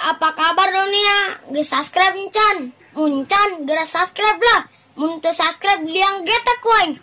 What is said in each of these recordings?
Apa kabar dunia? Geus subscribe encan? Muncan geura subscribe lah. Mun teu subscribe liang getek ku aing.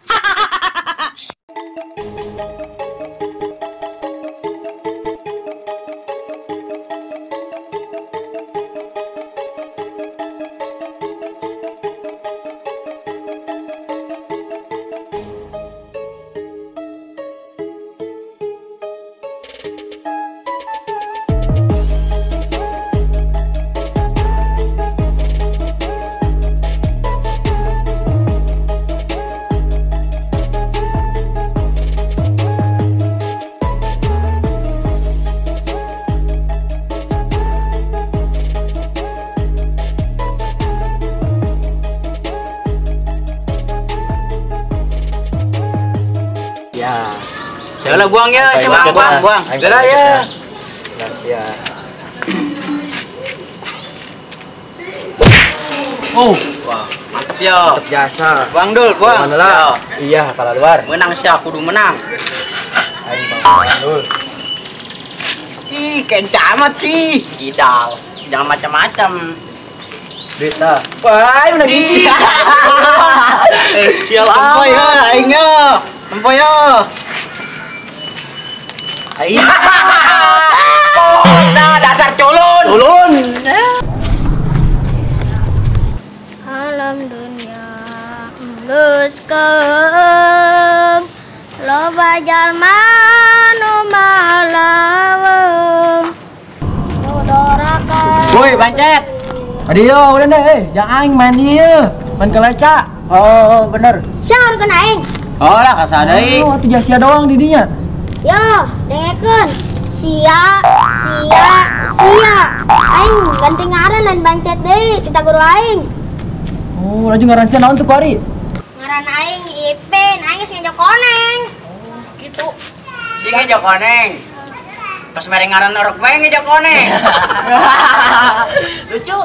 Ya. Saya buang ya, saya buang, buang. Udah ya. Ya. Oh, wah, mantep ya. Mantep jasa. Buang dul, buang. Lah. Iya, kepala luar. Menang sih aku kudu menang. Aing buang dul. Ih, kencang amat sih. Kidal. Jangan macam-macam. Dita. Wah, udah gigi. Sial amat ya aing ya. Tempo ya. Aing. Nah, dasar culun. Culun. Alam dunia geus keung, loba jalma nu malaweng. Nu doraka. Woi, pancet. Adio, udah deh, jangan aing main ieu. Main keleca. Oh, bener. Sia ngarukeun aing. Oh lah, kasada euy. Oh, atuh sia doang di dinya. Yo, dengekeun. Sia, sia, sia. Aing ganti ngaran lain bancet deui, kita guru aing. Oh, laju ngaran sia naon tuh kuari? Ngaran aing Ipin, aing geus ngejo koneng. Oh, gitu. Si ngejo koneng. Pas mere ngaran orok bae ngejo koneng. Lucu.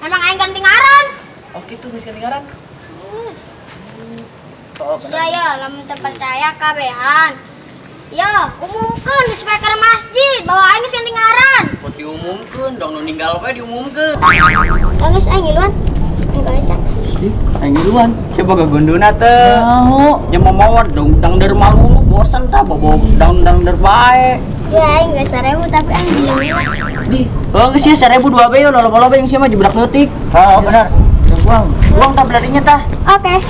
Emang aing ganti ngaran. Oh, gitu geus ganti ngaran. Oh, sia ya, lamun teu percaya kabehan. Yo, umumkeun di speaker masjid bahwa aing geus ganti ngaran. Kok diumumkeun dong nu ninggal we diumumkeun. Geus aing ngiluan. Aing baleca. Ih, aing ngiluan. Sia boga gunduna teu. Naho? Nya momower dong dangder malu bosan tah bobo dangder bae. Ya aing geus 1000 tapi aing dileuwih. Di, oh geus sia 1000 dua be yo loba-loba yang sia mah jebrak leutik. Oh, bener. Buang. Buang tah belarinya tah. Oke.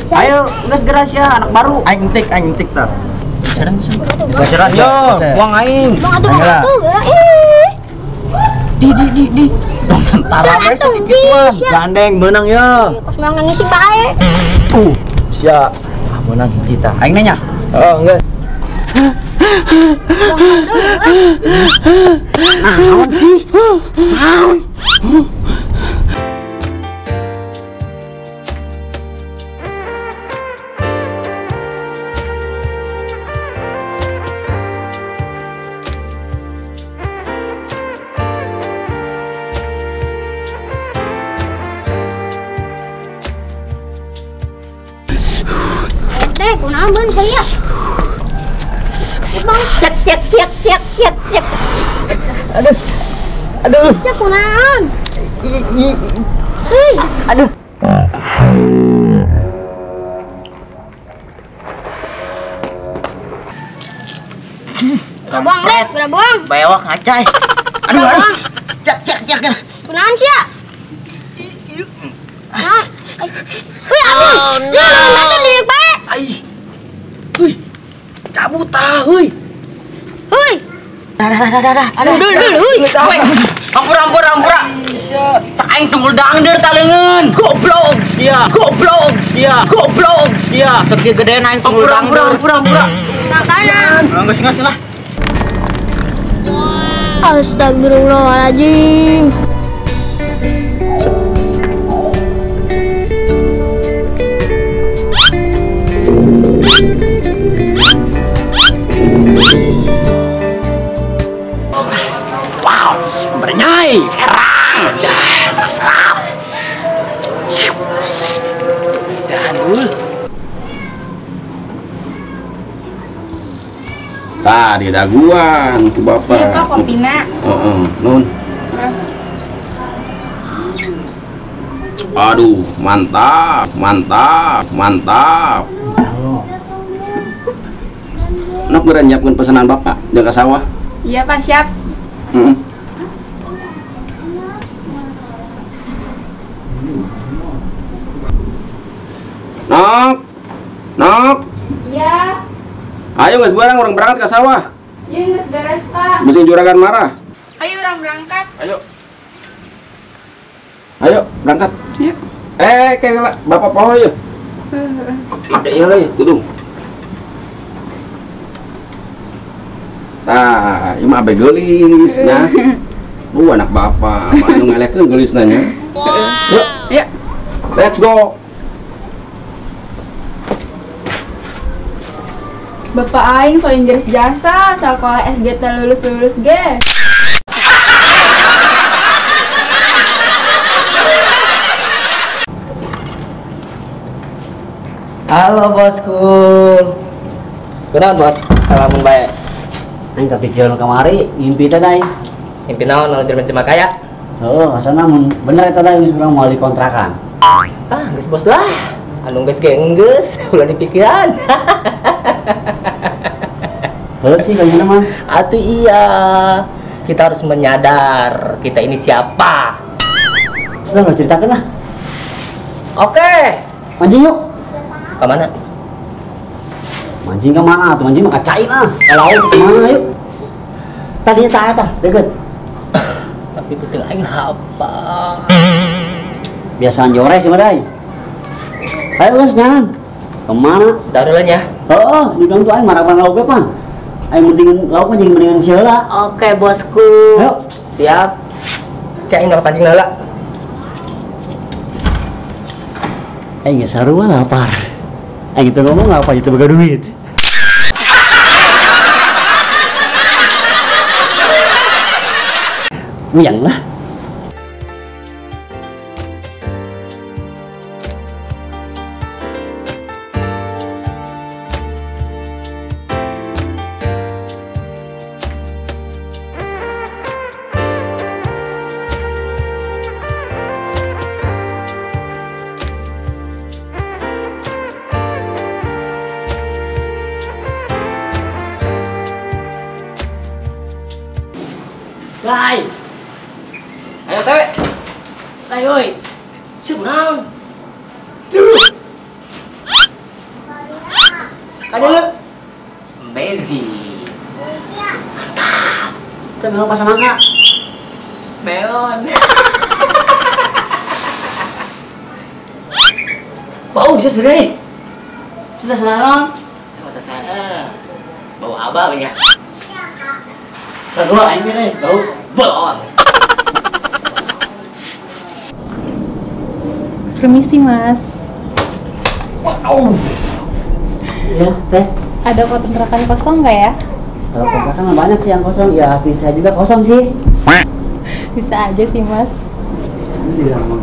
Ayo, geus geura sia anak baru. Aing entik tah. Serang serang. Yo, buang aing. Buang atuh, atuh, geura. Ih. Di. Dong tentara we sakituan. Gandeng menang ya. Kos menang ngising bae. Sia. Ah, menang hiji tah. Aing nanya. Oh, enggak. Naon sih? Naon? Deh, kunaon beun saya? Bang, cek cek cek cek cek cek. Aduh. Aduh. Cek kunaon? Hei. Aduh. Buang deh, udah buang. Bewok ngacai. Aduh, aduh. Cek cek cek. Kunaon sia? Nah. Wih, aduh. Ya, lamun diri bae. Ai. Wih. Cabut tah, heuy. Heuy. Dah. Aduh, dul, dul, heuy. Ampura, ampura, ampura. Cak aing tunggul dangder taleungeun. Goblok sia, goblok sia, goblok sia. Segi gedean aing tunggul dangder. Ampura, ampura, ampura. Makanan. Geus geus lah. Astagfirullahaladzim. Wow, bernyai, erang, dasar. Dan dul. Tah di daguan ku bapak. Iya, Pak, kopina. Heeh, nun. Aduh, mantap, mantap, mantap. Nok geura nyiapkeun pesanan bapak jeung ka sawah. Iya, Pak, siap. Heeh. Nok. Nok. Iya. Ayo geus barang urang berangkat ke sawah. Iya, geus beres, Pak. Mesin juragan marah. Ayo urang berangkat. Ayo. Ayo berangkat. Iya. Kayak bapak poho yeuh. Make ieu lah kudu. Tah, ieu mah abe geulis nya. Anak bapak, mah anu ngelekeun geulisna nya. Yuk. Yuk. Let's go. Bapak aing so Inggris jasa, sekolah SG teh lulus-lulus ge. Halo bosku. Kunaon bos? Lamun bae. Aing kapikiran kamari, ngimpi teh aing. Ngimpi naon anu jelema kaya? Heuh, asana mun bener eta teh geus urang moal dikontrakan. Ah, geus bos lah. Anu geus ge geus, ulah dipikiran. Heuh sih kayaknya mah. Atuh iya. Kita harus menyadar kita ini siapa. Sudah nggak ceritakan lah. Oke. Mancing yuk. Ke mana? Mancing ke mana? Tuh mancing mah kacai lah. Ke laut kemana yuk? Tadinya tak ada, deket. Tapi betul aing apa? Biasaan jores sih madai. Ayo guys, jangan. Kemana? Darulan ya. Oh, di bilang tuh aing marah-marah lauk pan. Aing mendingan lauk mah jeung mendingan si heula. Oke, bosku. Ayo. Siap. Kayak aing pancing heula. Aing geus sarua lapar. Aing itu ngomong apa itu boga duit. Muyang lah. Dai. Ayo teh. Dai oi. Seberang. Tuh. Kada lu. Amazing. Mantap. Kita melon pasar mangga. Melon. Bau bisa sendiri. Sudah senarang. Mata saya. Bau abang ya. Sarua aing nih, bau. Belon. Permisi, Mas. Wow. Ya, teh. Ada kontrakan kosong nggak ya? Kalau kontrakan banyak sih yang kosong. Ya, hati saya juga kosong sih. Bisa aja sih, Mas. Ini tidak ngomong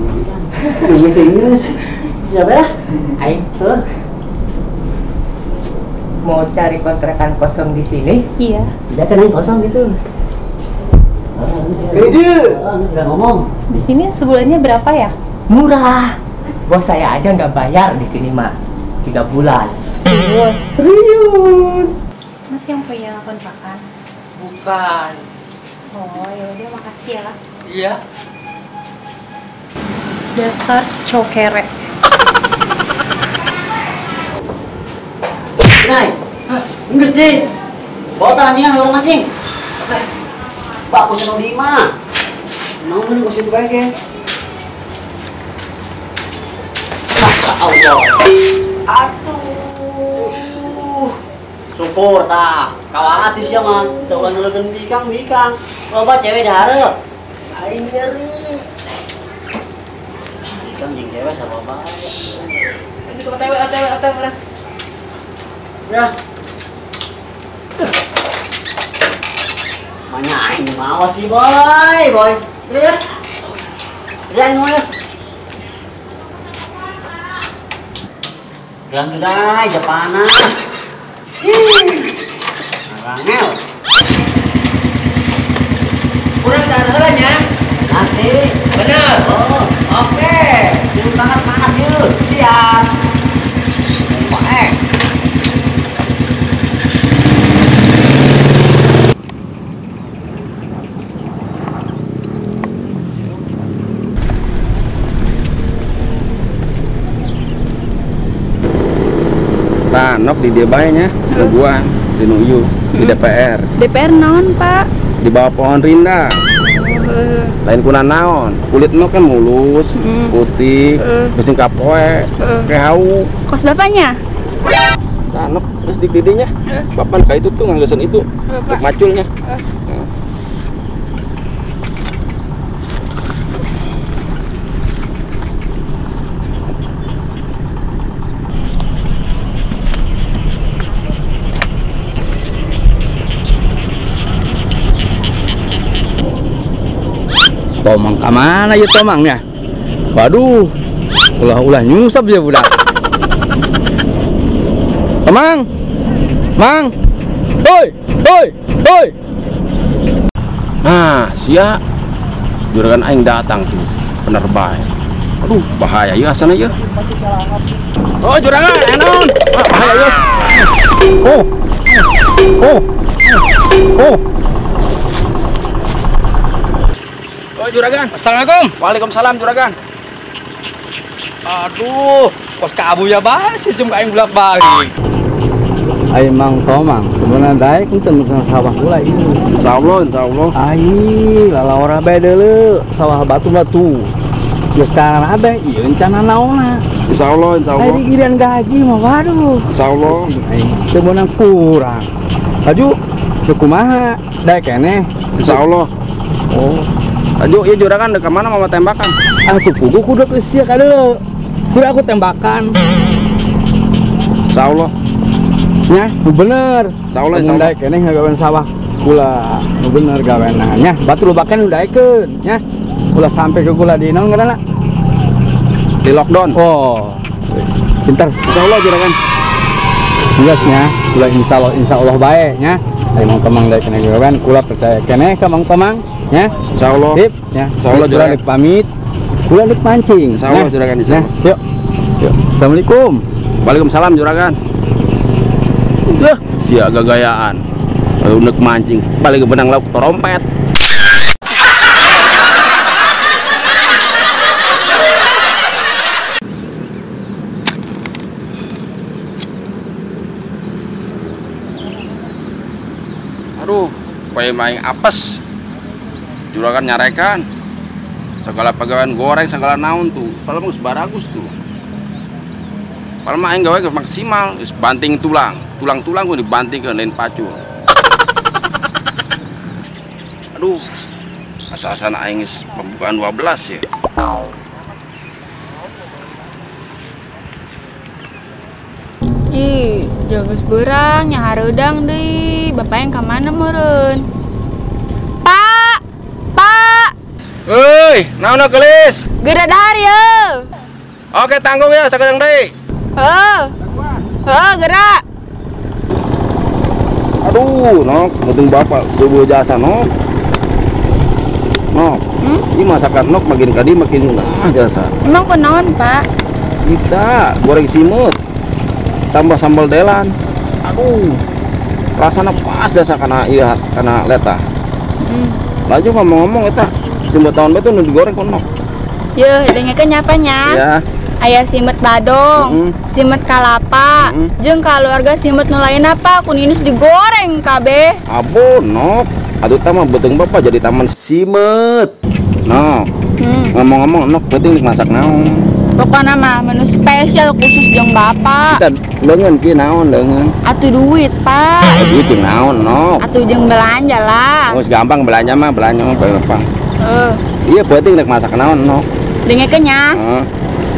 bahasa Inggris. Siapa ya? Aing. Huh? Mau cari kontrakan kosong di sini? Iya. Dia kan yang kosong gitu. Beda. Tidak ngomong. Di sini sebulannya berapa ya? Murah. Bos saya aja nggak bayar di sini mah. 3 bulan. Serius? Serius. Mas yang punya kontrakan? Bukan. Oh, ya udah makasih ya. Iya. Dasar cokere. Nay, enggak sih. Bawa tangannya orang mancing. Pak, aku senang di imah. Mau kan aku situ baik ya. Masya Allah. Aduh. Syukur tah. Kawangan sih siapa mah. Coba ngelukeun bikang-bikang. Loba cewek dihareup. Aing nyeri. Bikang jeung cewek sarua bae. Ini ke OTW, OTW, OTW lah. Ya. Banyak aing mau sih, boy, boy. Udah ya. Udah aing mau ya. Gelang dai, ja panas. Ih. Angel. Kurang tahan heula nya. Nanti. Bener. Oh. Oke. Ini banget panas yeuh. Siap. Bae. Nah, nok di dia bae nya, nungguan di nu di DPR. DPR naon, Pak? Di bawah pohon rindang. Lain kuna naon, kulit nok kan mulus, putih, beuseung kapoe, kayak hau. Kos bapaknya? Nah, nok terus di didinya. Bapak kayak itu tuh nganggesan itu, maculnya. Tomang kemana ya tomangnya? Waduh, ulah-ulah nyusap ya budak. Tomang, mang, oi, oi, oi. Nah, sia, juragan aing datang tuh, penerbang. Aduh, bahaya ya sana ya. Oh, juragan, enon, ah, bahaya ya. Oh, oh, oh. Oh, juragan. Assalamualaikum. Waalaikumsalam juragan. Aduh, kos ka abu ya bahas sih cum aing bolak-balik. Ai Mang Tomang, sebenarnya daek henteu sawah kula ieu. Insyaallah, insyaallah. Ai, lalawara bae deuleu, sawah batu-batu. Geus karana bae ieu rencana naonna. Insyaallah, insyaallah. Ai giliran gaji mah waduh. Insyaallah. Aing teu meunang kurang. Laju teu kumaha daek keneh. Insyaallah. Oh. Aduh, iya juragan dek mana mama tembakan? Aku kudu kudu ke sia kadeuleu. Kudu aku tembakan. Insyaallah. Nya, nu bener. Insyaallah, insyaallah. Daek keneh ngagawean sawah kula. Nu bener gaweana nya. Batu lobakan nu daekeun nya. Ulah sampai ke kula di naon ngaranna? Di lockdown. Oh. Pinter. Insyaallah juragan. Jelas nya, kula insyaallah insyaallah bae nya. Ari Mang Tomang daek keneh gawean kula percaya keneh ka Mang Tomang. Ya, insyaallah. Sip, ya. Insyaallah juragan pamit. Kula dik mancing. Insyaallah juragan insyaallah. Nah, yuk. Yuk. Assalamualaikum. Waalaikumsalam juragan. Udah, sia gagayaan. Lalu nek mancing, balik ke benang lauk trompet. Aduh, poe maing apes. Juragan nyarekan segala pegawaian goreng segala naon tuh padahal mah geus baragus tuh padahal mah aing gawe geus maksimal geus banting tulang tulang-tulang gua dibanting ke lain pacul. Aduh, asa-asana aing geus pembukaan 12 ya. Ki, geus beurang nya hareudang deui, bapak yang ka mana meureun? Hei, naon gelis? Geura dahar ye. Oke, tanggung ya sakedeung deui. Heuh. Heuh, geura. Aduh, nok, penting bapak subuh jasa nok. Nok. Ini masakan nok makin kadi makin nah jasa. Emang kunaon, Pak? Kita goreng simut tambah sambal delan. Aduh. Rasana pas jasa kana ieu kana letah. Laju ngomong-ngomong eta simut tahun bae tuh nu digoreng kono. Yeuh, dengekeun nyapa nya. Iya. Aya simet badong, simet kalapa, jeung keluarga simet nu lain apa kuninus digoreng kabeh. Abo nok, atuh tah mah beuteung bapak jadi taman simet. Nok. Ngomong-ngomong nok penting masak naon? Pokokna mah menu spesial khusus jeung bapak. Kita leungeun ki naon leungeun? Atuh duit, Pak. Duit jeung naon nok? Atuh jeung belanja lah. Geus gampang belanja mah gampang. Iya penting nek masak naon nok. Dengekeun nya.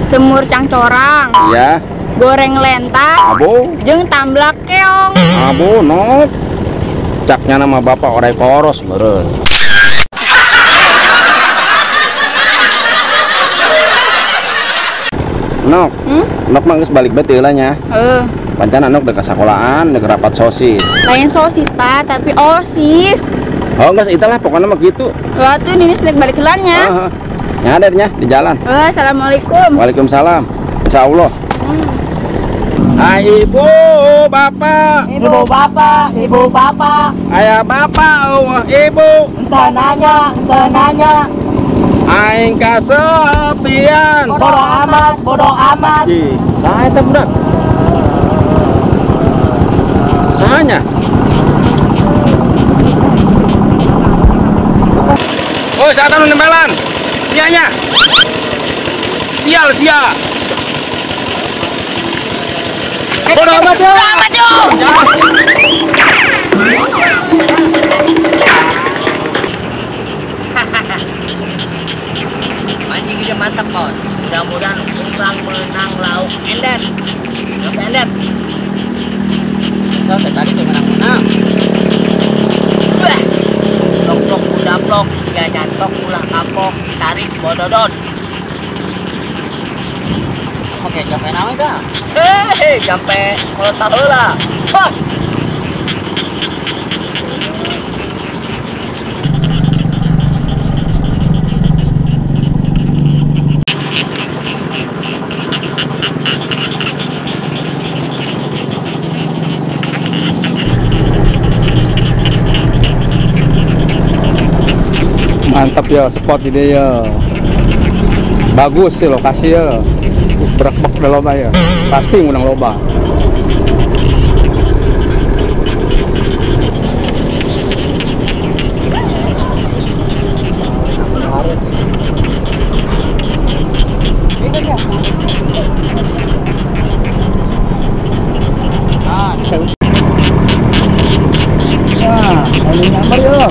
Semur cangcorang. Iya. Goreng lentah. Abo. Jeung tamblak keong. Abo nok. Caknya nama bapak orai koros meureun. Nok. Nok mah geus balik bae teh heula nya. Heeh. Pancan anak dek sekolahan, dek rapat sosis. Lain sosis, Pak, tapi OSIS. Oh, enggak, itulah pokoknya mah gitu. Wah, tuh Ninis balik heulanya. Nyadarnya di jalan. Oh, assalamualaikum. Waalaikumsalam. Insyaallah. Ibu, bapak. Ibu, bapak, ibu, bapak. Ayah, bapak, oh, ibu. Entah nanya, entah nanya. Aing kasepian. Bodoh amat, bodoh amat. Ih, saha eta budak? Sahanya? Oh, saat anu nembelan. Sianya. Sial, sia. Bodoh amat yo. Bodoh amat yo. Mancing ini mantap, bos. Mudah-mudahan orang menang lauk enden. Lauk enden. Kesel tadi tuh menang-menang. Wah. Plok-plok udah plok, sia nyantok ulah kapok, tarik bododon. Oke, jampe naon eta? Jampe kalau tahu lah. Hah. Mantap ya spot ini ya. Bagus sih lokasi ya. Berak-bek loba ya. Pasti ngundang loba. Wah, ini nyamber ya.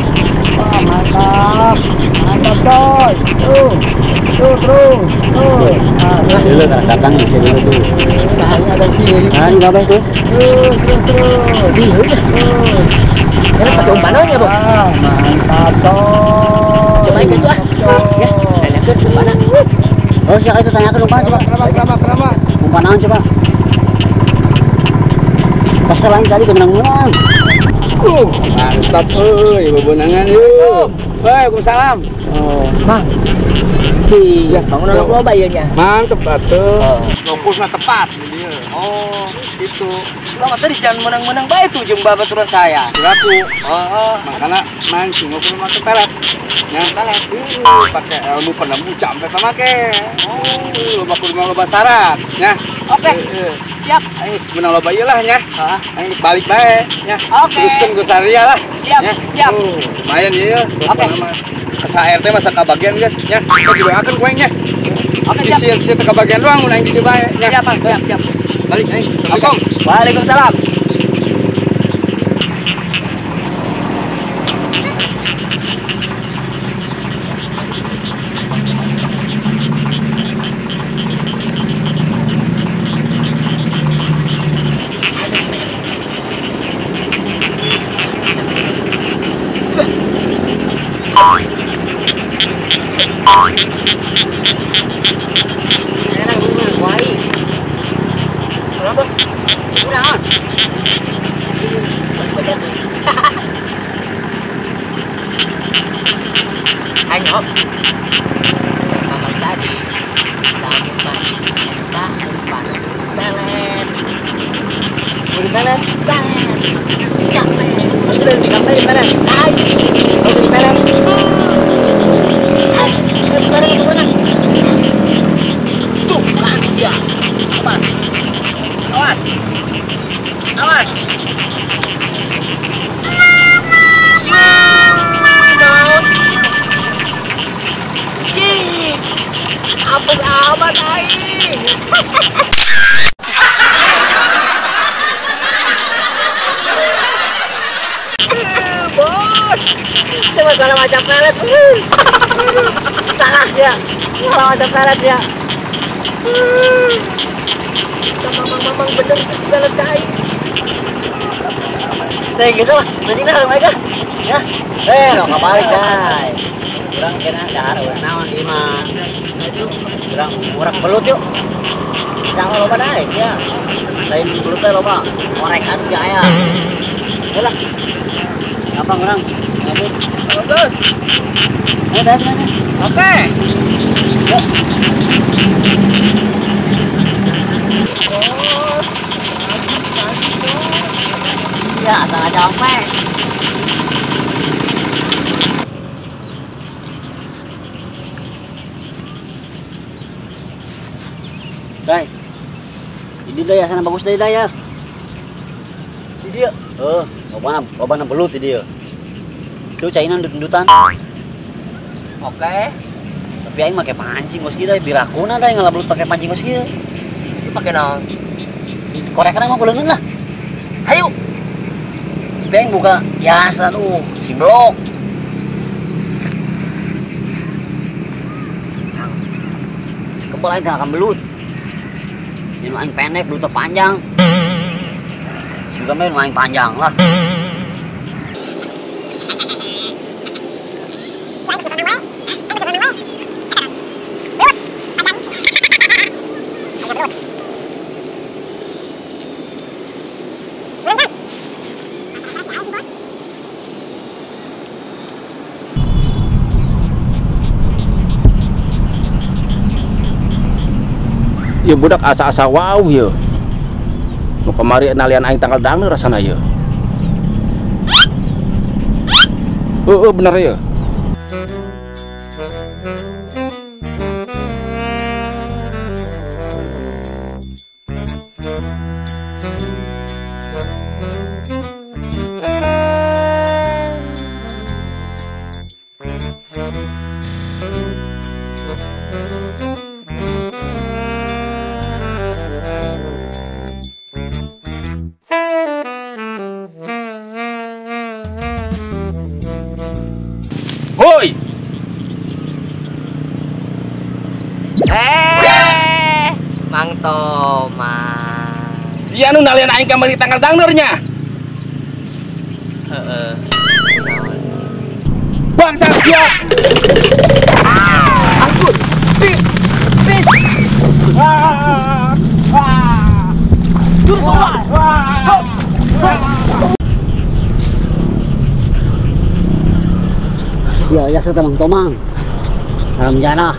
Wah, mantap. Mantap, coy. Tuh. Tuh, terus. Tuh. Nah, dulu datang di sini dulu tuh. Sahanya ada sini. Nah, ini apa itu? Terus, terus, terus. Terus. Terus pakai umpanannya, Bos. Ah, mantap, coy. Coba itu ah. Ya, tanyakeun umpanna. Oh, siapa itu tanyakeun umpan coba. Kenapa, kenapa? Umpan naon coba? Pas lain tadi kemenang-menang. Mantap euy, bebenangan yeuh. Waalaikumsalam. Oh, Mang. Iya, bangunan loba ieu nya. Mantep atuh. Fokusna tepat di dieu. Oh, gitu. Urang tadi jangan menang-menang bae tuh jeung babaturan saya. Kiraku. Heeh. Makana mancing kudu make pelet. Nya pelet. Pakai ilmu penemu jampe pamake. Oh, loba kudu loba syarat nya. Oke. Siap. Aing geus menang loba ieu lah nya. Heeh. Aing balik bae nya. Oke. Teruskeun geus saria lah. Siap, siap. Lumayan ieu. Oke. Kesa RT masa kabagian guys nya. Kita didoakeun ku aing nya. Oke, siap. Isi teu kabagian doang mun aing di dieu bae nya. Siap, Bang. Siap, siap. Balik aing. Assalamualaikum. Waalaikumsalam. Ayo, mama tadi kamu mancing eta umpan pelet, pelet, pelet, capek, bener nih kamu pelet, ayo, pelet, pelet, pelet, tuh lansia, awas, awas, awas. Apes amat aing. Bos, coba salah macam pelet. Salah ya, salah macam pelet ya. Mamang-mamang bener itu si pelet aing. Teh geus lah, mancing dah mereka. Ya. Lo kabalik dai. Urang kena dahar urang naon ieu mah. Urang murah belut yuk. Bisa loba daek ya. Lain belut teh loba. Korekan ge aya. Ayolah. Gampang urang. Bagus. Ayo beres mana? Oke. Yuk. Ya, asal aja sampai. Dai. Ini dai asana bagus dai dai ya. Di dia. Heuh, lobana belut di dia. Itu cainan ndut-ndutan. Oke. Tapi aing make pancing geus kieu dai, birakuna dai ngalah belut pake pancing geus kieu. Itu pake naon? Korekan mah kuleungeun lah. Hayu. Tapi aing buka biasa tuh, simblok. Kebal aing teh akan belut. Ini aing pendek, belutnya panjang. Juga mah aing panjang lah. Ya budak asa-asa wow ya. Nu kamari nalian aing tanggal dangdeur rasana ya. Heeh bener ya. Hoi. Mang Tomang. Sia nu nalian aing kamari tanggal dangdurnya. Heeh. Bangsa sia. Angkut. Pis. Pis. Turun keluar. Ya, ya saya Mang Tomang. Salam jana.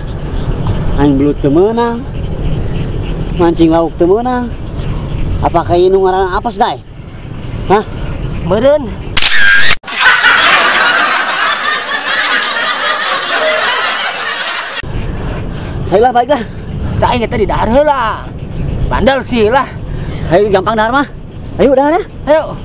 Aing belut teu meunang. Mancing lauk teu meunang. Apakah ini ngaranna apes dai? Hah? Meureun. Saya lah baiklah. Cak aing eta di dahar heula. Bandel sih lah. Ayo gampang dahar mah. Ayo dahar ya. Ayo.